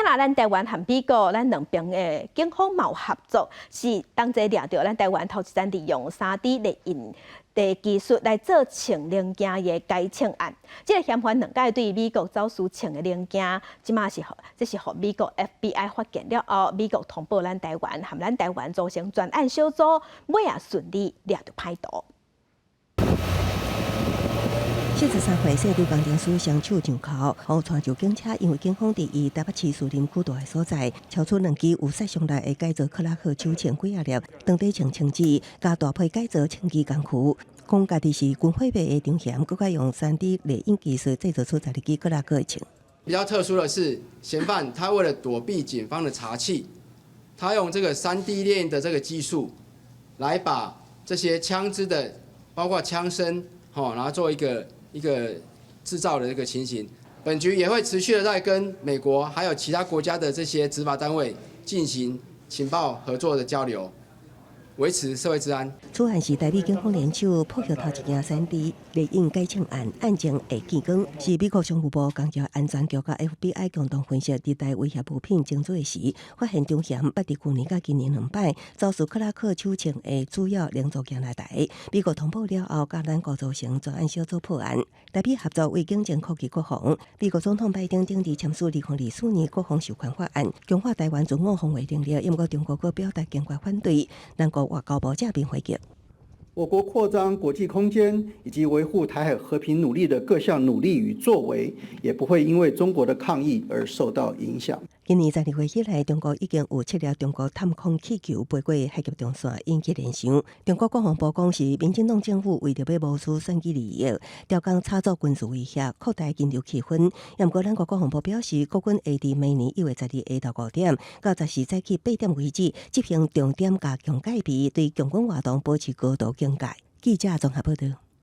啊，咱台灣和美國，咱兩邊的警方嘛有合作，是同齊掠著咱台灣頭一層利用3D 列印的技術來做槍零件的改槍案。這个嫌犯兩擺對美國走私槍的零件，這馬是這是予美國 FBI 發現了後，美國通報咱台灣，和咱台灣組成專案小組，尾仔順利掠著歹徒。43歲姓劉工程師雙手上銬，予帶上警車，因為警方佇伊台北市士林區住的所在，搜出兩支有殺傷力的改造克拉克手槍幾仔粒，當地槍槍支，佮大批改造槍支工具。講家己是軍火賣的張嫌，閣較用3D 列印技術製造出12支克拉克的槍。比較特殊的是，嫌犯他為了躲避警方的查緝，他用這個3D 列印的這個技術，來把這些槍支的，包括槍身，吼，然後做一個製造的這個情形。本局也會持續的在跟美國還有其他國家的這些執法單位進行情報合作的交流，維持社會治安。此案是台美警方聯手破獲頭一件3D 列印改槍案，案情會見光，是美國商務部國家安全局佮 FBI 共同分析佇台威脅物品偵查時，發現張嫌捌佇去年佮今年兩擺走私克拉克手槍的主要零組件來台。美國通報了後，佮咱國組成專案小組破案。台美合作為警政科技國防。美國總統拜登頂日簽署2024年國防授權法案，強化台灣自我防衛能力。毋過中國閣表達堅決反對，咱國外交部正面回擊。我國擴張國際空間以及維護台海和平努力的各項努力與作為，也不會因為中國的抗議而受到影響。今年12月以來，中國已經有七粒中國探空氣球飛過海峽中線，引起聯想。中國國防部講是民進黨政府為著欲謀取選舉利益，刁工炒作軍事威脅，擴大緊張氣氛。毋過，咱國國防部表示，國軍會佇明年1月12下晝5點到14早起8點為止，執行重點加強戒備，對共軍活動保持高度警戒。記者綜合報道。